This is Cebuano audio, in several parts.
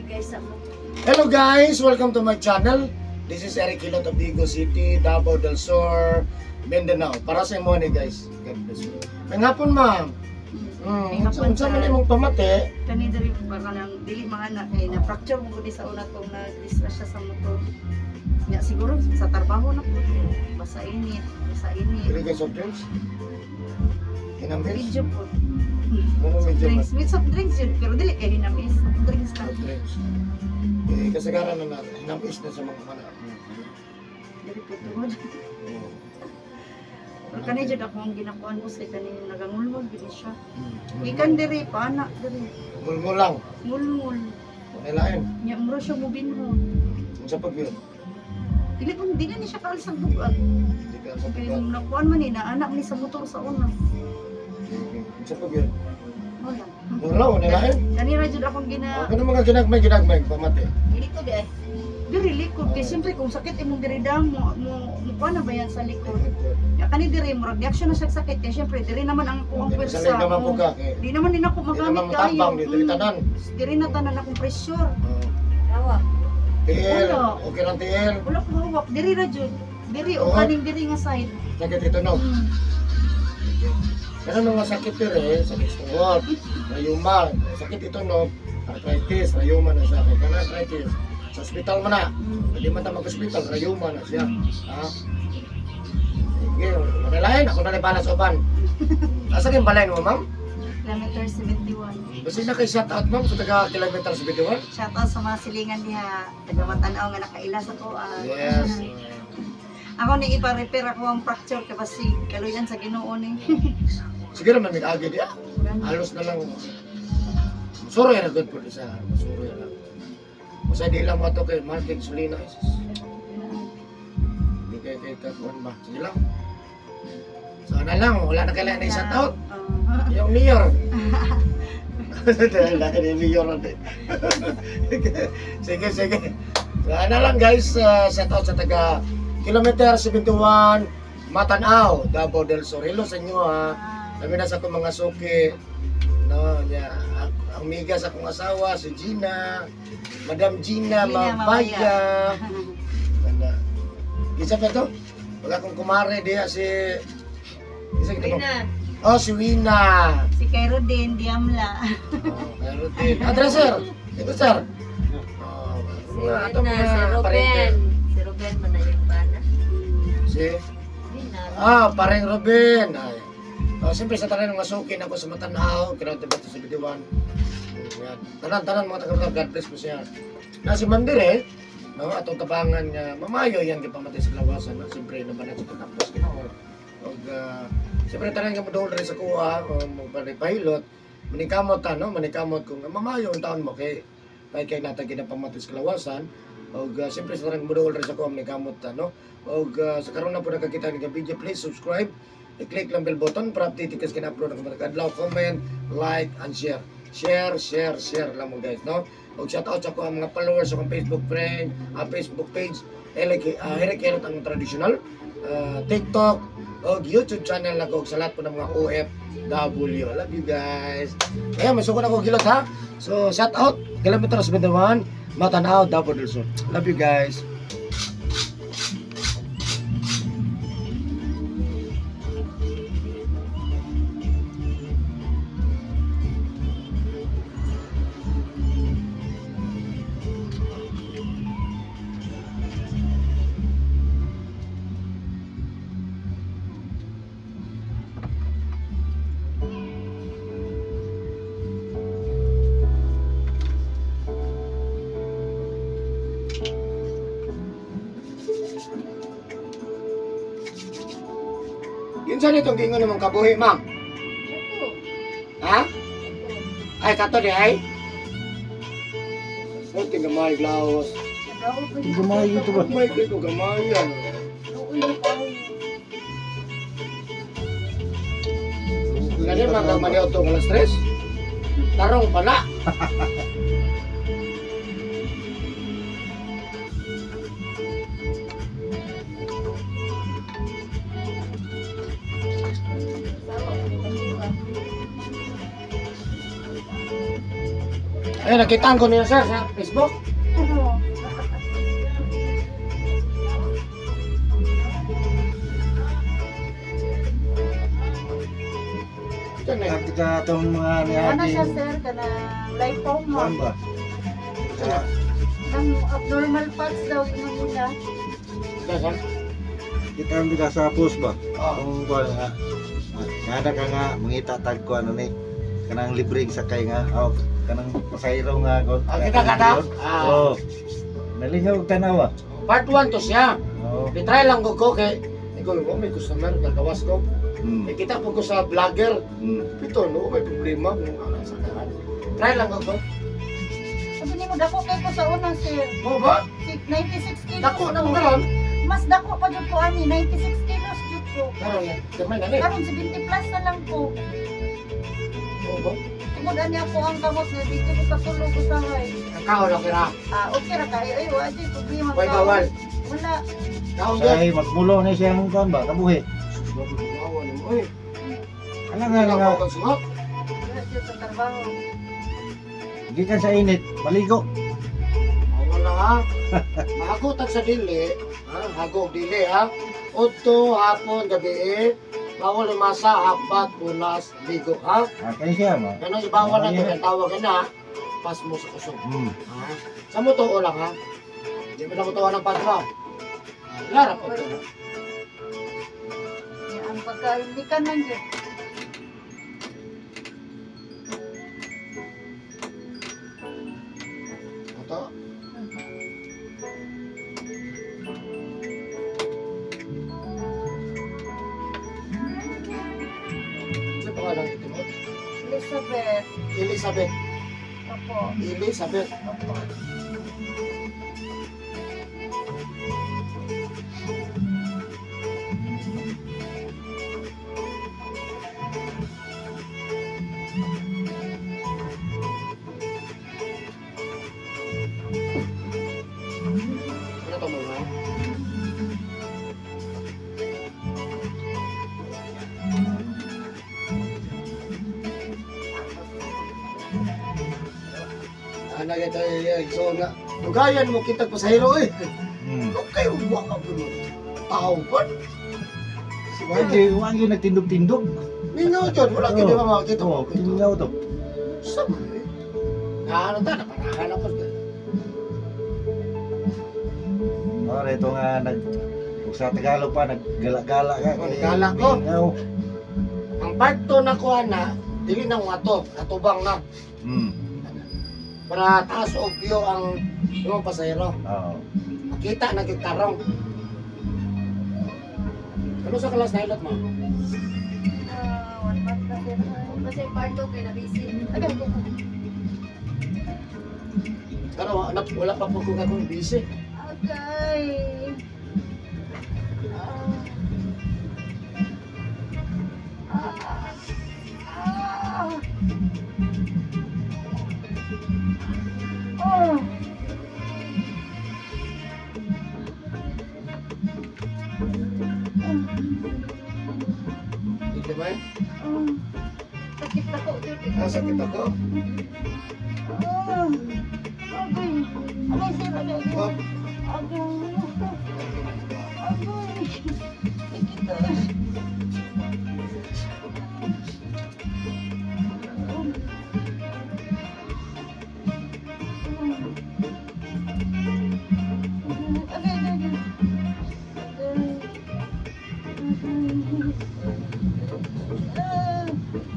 Guys, mo. Hello guys! Welcome to my channel. This is Eric Hilot of Vigo City, Davao del Sur, Mindanao. Para sa imo ni guys. God bless you. May hapon, ma'am. May hapon, Unsa man sir. imong pamati? Kani diri pa kanang dili mga anak kay na fracture mo gud sa una tong nag-distress siya sa motor. Nya siguro sa trabaho na po. Basta init, basta init. Dili kay soft drinks? Hinamis? Medyo po. Ano Soft medyo drinks, with soft drinks yun, pero dili kay hinamis. Soft drinks lang. Soft drinks. Eh, kasagaran na natin. Hinamis na sa mga mana. Dili po tungod. Pero kani jud ako ang ginakuan ko sa kani nagangulmol gid siya. Gikan diri pa anak diri. Mulmul lang. Ngulmol. Nilain. Nya mura siya mobinho. Unsa pag yun? Dili po dili ni siya kaalis ang bugat. Hindi ka sa Kay bugat. nakuan man ni na anak ni sa motor sa una. Unsa pag yun? Wala. Mura, nilain. Kanira jud akong gina Oh, kanang mga ginagmay, ginagmay, pamati. Dito di ay. Diri likod kay siyempre kung sakit imong diri dam mo mo mo kuan na ba yan sa likod. Ya kani diri murag reaction na siya sa sakit kay siyempre diri naman ang kuang Okay, pwersa. sa naman po ka. Kay, Di naman din ako di magamit naman kayo. matambang, di diri tanan. Diri na tanan akong pressure. Oh. Hawa. TL, Wala. okay lang TL. Wala ko hawak diri ra jud. Diri o Oo. kaning diri nga side. Sakit ito no. Pero nung sakit dire, sakit sa tuhod, rayuma, sakit ito no, arthritis, rayuma na siya. Kaya kana arthritis, sa ospital man na. Hindi man ta mag-ospital, rayuma na siya. Ha? Sige, manalain, ako na bala sa uban. Asa kayong balay mo, ma'am? Kilometer 71. Basta na kay shout out, ma'am, sa taga kilometer 71. Shout out sa mga silingan diha, taga Matanaw nga nakaila sa ko. Yes. Ako ni ipa-repair ako ang fracture kay basig kaluyan sa Ginoo ni. Sige naman, may agi diya. Halos na lang. Suro yan ang good for isa. Suro yan lang. Masay di lang mo ito kay Market Sulina. Hindi kay kay kakuan ba? Sige lang. Sana lang, wala na kailangan na i-shout out. Oo. Yung mayor. Dahil yung mayor natin. Sige, sige. Sana lang guys, shout out sa taga kilometer 71, Matanao, Davao del Sur. Hello sa inyo ha. Kami na sa akong mga suki. No, niya, ang miga sa akong asawa, si Gina, Madam Gina, Gina Mabaya. Ano? Isa pa to? Wala akong kumare diya si isa kita Wina. Oh, si Wina. Si Kairodin Diamla. Oh, meron din. Address, sir. Ito, sir. Oh, Si mga ato Wina, mga si parente. Ruben. Si Ruben man na yung bana. Si Wina. Ah, pareng Ruben. Ay. Oh, siyempre sa tanan ng masukin ako sa Matanaw, kinauti ba ito sa Bidiwan. Yan. Tanan-tanan mga taga God bless po siya. Na si Ma'am Dire, no, atong tabangan nga mamayo yan gipamatay sa lawasan, no? Siyempre naman na sa katapos Ginoo. Og siyempre tanan nga moduol rin sa kuha o mo pahilot, manikamot ta no, manikamot kung mamayo ang taon mo kay kay kay nata ginapamatay sa lawasan. Og siyempre sa tanan moduol rin sa kuha manikamot ta no. Og sa karon na po nakakita ni video, please subscribe. I-click lang bell button para update ka sa kina-upload ng mga adlaw, comment, like, and share. Share, share, share lang mo guys, no? Og shout out sa ko ang mga followers sa akong Facebook friend, Facebook page, Eric, Eric Herot ang traditional, TikTok, og YouTube channel nako og sa lahat po ng mga OFW. I love you guys. Kaya masukon ako gilot ha. So shout out kilometer 71, Matanao, Davao del Sur. Love you guys. Kinsa nitong giingon nimong kabuhi, ma'am? Ako. Ha? Ay, kato di ay? Oh, tinggamay, glaos. Gamay ito ba? Gamay kayo, gamay yan. Gani mga maniaw to alas 3. Tarong pa na. Eh, nakitaan ko niya sir sa Facebook. Diyan eh. At ka itong mga Ano niagi. siya sir kanang lipoma. Kuan ba? Sa Nang abnormal parts daw yung nila. Diyan sir. kita ang bigla sa post ba? Oh. Kung kuan nga. Nga ka nga mangita tag kuan ano ni kanang libreng sakay nga oh, kanang pasahero nga kon. Ah, kita ka ta? Ah. Oh. Nalingaw og tanawa. Part 1 to siya. Oo. Bitry lang ko ko kay ikaw mo may customer gagawas ko. Mm. Eh, kita po ko sa vlogger. Mm. Ito no, may problema kung ano sa kahan. Try lang ko. Sabi ni mo dako kay ko sa una sir. Mo ba? 96 kilos. Dako na mo karon. Mas dako pa jud ko ani 96 kilos jud ko. Karon gamay na ni. Karon 70 plus na lang ko. Mo ba? Tungod ani ako ang kamot na dito ko katulog usahay. Ang kaon lang kira. Ah, okay ra kayo. Ay, wa jud problema. Way bawal. Wala. Kaon gyud. Say magmulo ni siya ang kuan ba kabuhi. Bawa ni mo. Oy, Ala nga nga nga ko sungot. Wala jud sa trabaho. gikan sa init maligo. Wala ha. Mahago tag sa dili, ha? Hago og dili ha. Udto hapon gabi eh. Bawal umasa, hapat, punas, ligo ha. Ah, kay siya ma. Ganun ibawal na ito, kaya tawag na, pas mo sa kusog. Mm. Ha? Sa mo to lang ha. Hindi mo na ko ng patwa. Lara po ito. Ya, ang pagkain di ka man jud. Ito. Sa pangalan ito mo? Elizabeth. Elizabeth. Opo. Elizabeth. Opo. Ano ito mga? Ana kita so na dugayan mo kitag pasahero eh. Mm. Okay, wa ka po. Tao po. Wagi wagi nagtindog-tindog. Mingaw jud, wala gyud ba makakita Oh, mo. tingaw to. Sa man eh. Ano ta napanahan ako. Ora ito nga nag kung sa Tagalog pa naggala-gala ka. Oh, naggala ko. Mingaw. Ang part 2 na kuha na, dili na ato, atubang na. Mm. Para taas og view ang imong pasahero. Oo. Makita na gyud tarong. Ano sa kalas na hilot mo? Ah, 1 month na sir. Kasi part 2 kay na-busy. Agay. Pero wala, wala pa po kung akong busy. Agay. Ah. Ah. Ah. Oh. Hindi ba? Ah. Sakit ako jud. Ah, sakit ako. Ah. Agay. Agay, sir. Agay, agay. Oh. Agay. Agay. Sakit ah. Agay, agay, agay. Agay.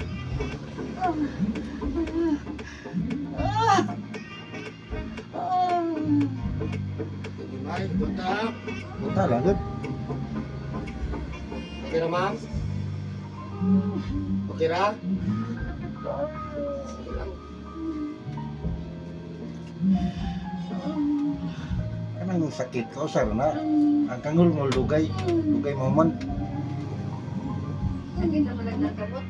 Ah. Ah. Ah. Ah. Hindi ba? Punta. Punta lang gud. Okay na ma'am? Okay ra? Sige lang. Kanang sakit ka usar na. Ang kangulngol dugay, dugay mo man. Sakit na malag nagkamot.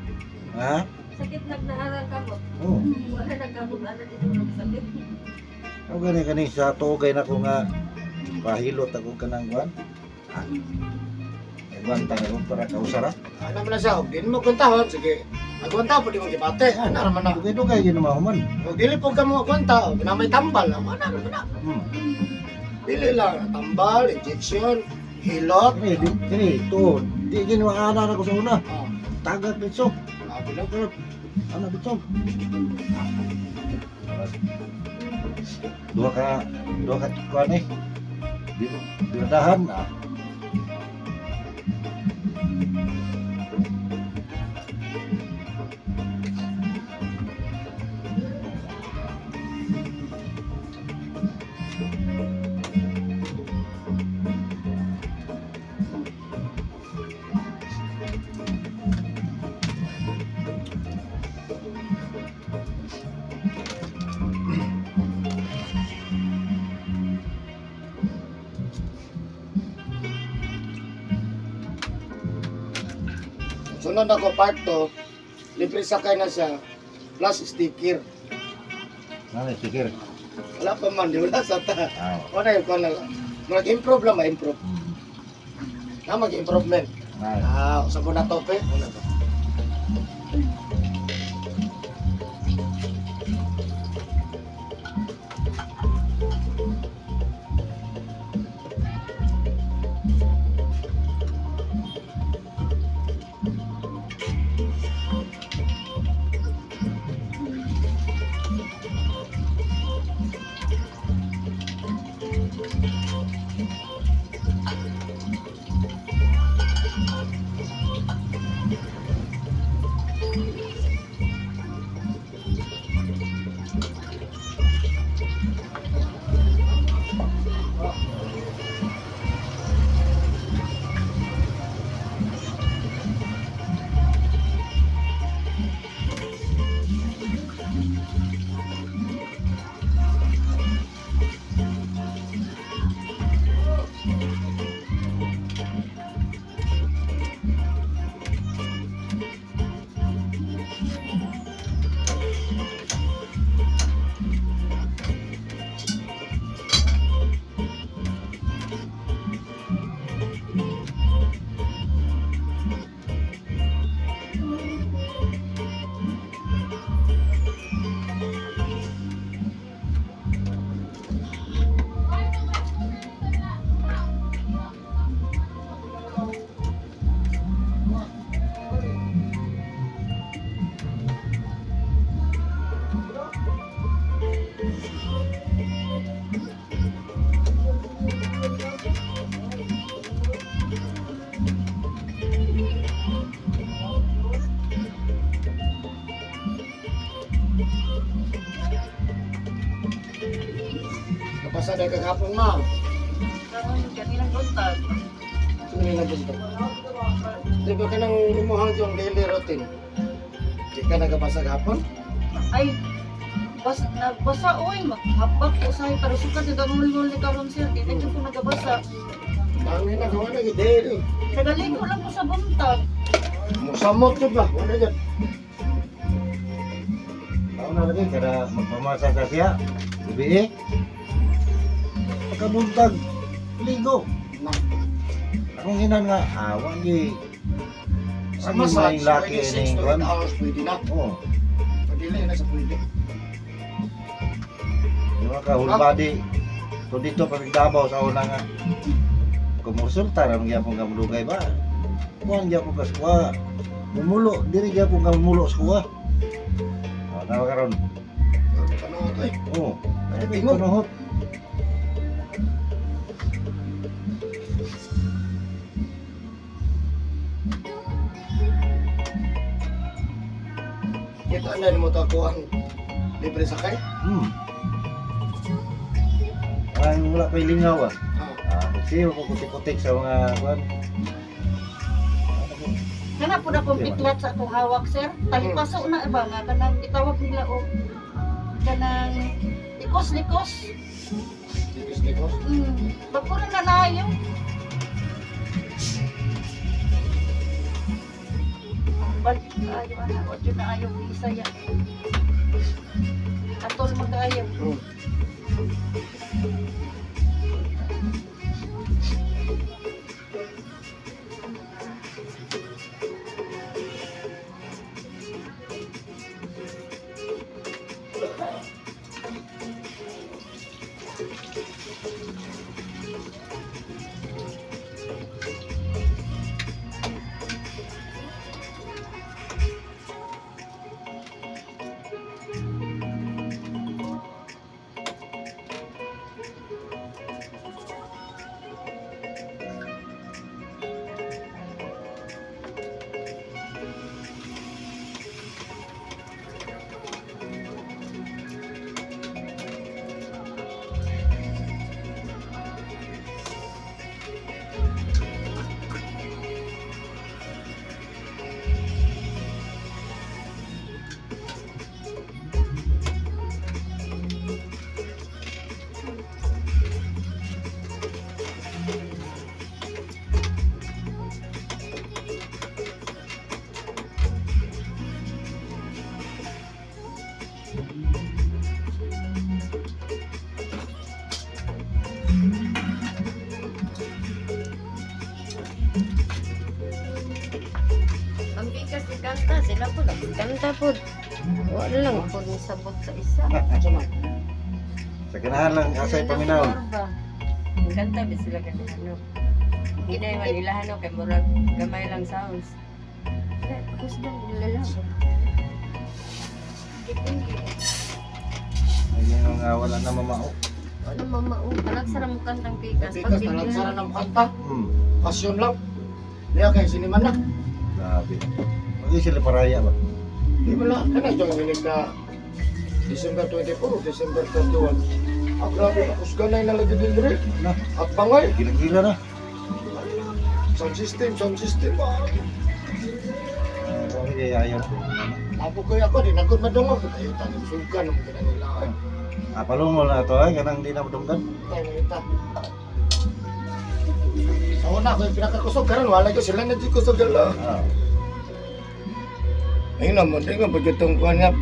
Ha? Sakit nagnaharang kamot. Oh. Wala nagkamot ana dito nagkasakit. Ako gani kani sa tugay na ko nga pahilot ako kanang kuan. Ah. Agwanta na ko para kausara. Ano mo na siya? Din mo kuntahon. Sige. Agwanta po di mo gibate. Ana ra man na. Dugay-dugay yun naman human. O dili po ka mo agwanta, o na may tambal, ana ra man na. Dili lang tambal, injection, hilot. Kini, kini, tuod. Di gini ana na ko sa una. Oh, Tagak bitso. grabe na. Ana bitso. Dua ka kuan eh. Di dinadahan ah. Sunod ako part 2, libre sakay na siya, plus sticker. Ano sticker? Wala pa man, di wala sa ta. Ah. Wala yung kuwan lang. Mag-improve lang, ma-improve. Na mag-improvement. Ah. Ah, usap mo na to, pe. Una to. Napasa na kagapon, ma'am. Karon kaninang buntag. Kanina buntag. Di ba ka nang imuhang yung daily routine? Di ka nagabasa gapon? Ay, bas, nagbasa oy, maghabak ko usahay pero sukat yung ngul ni karon sir, di na ko nagabasa. Ang ginagawa na yung daily. Nagaligo lang ko sa buntag. Musamot yun ba? Wala dyan. Tao na lagi kada magpamasa sa siya. Gabi eh. Pagkabuntag, ligo. Na. Akong hinan nga, awan di. Sa Ang massage, may laki pwede 6 ning to kwan. 8 hours, pwede na. Oh, Pwede na sa pwede. di ba ka whole body. So dito pag Davao sa una nga. Kumusulta ra gyapon ka mulugay ba? Kuan gyapon ka sa kuha. Mumulo, diri gyapon ka mumulo sa kuha. Ah, tawa karon. Ano to eh? Oh, Ay, ay tingog. panuhot. Kita na mo to ako ang libre sakay. Ang wala pa'y lingaw ah. Ah, Ah, siyo ko kutik-kutik sa mga kuan. Kana po na akong piklat sa akong hawak sir. Talipaso na ba nga kanang gitawag nila og kanang likos-likos. Likos-likos. Bako na nanayo. Balik ayo ana, wa jud na ayo Bisaya. Atol magkaayo. Ang bikas ni kanta, sila po nagkanta po. Wala lang po ni sabot sa isa. Asa man? Sa ganahan lang asay paminaw. Kanta ba sila ganun ano? Hindi man ilahan no kay murag gamay lang sounds. Gusto nila lang. Ay nga wala na mamao. Wala mamao. Talagsara mo kantang pikas. Pikas talagsara ng kanta. Pasyon lang. Niya kay siniman na. Grabe. Pag sila paraya ba? Di ba lang? Kana dyan ang na December 24, December 31. Ah, grabe. Kusgan na yung nalagay din rin. Na. At bangay. Gila-gila na. Sound system, sound system. Ah. Okay, ayaw. Ako kaya ako, di nagod madungog. Ay, tanim suga naman ka nila. Ay, Ah, palungo na ito ay kanang di na madunggan. tayo na ita. Sa una, ako yung pinakakusog. Karon wala ko sila na di kusog. Ah. Ayun naman, di nga, pagkitong kuha niya.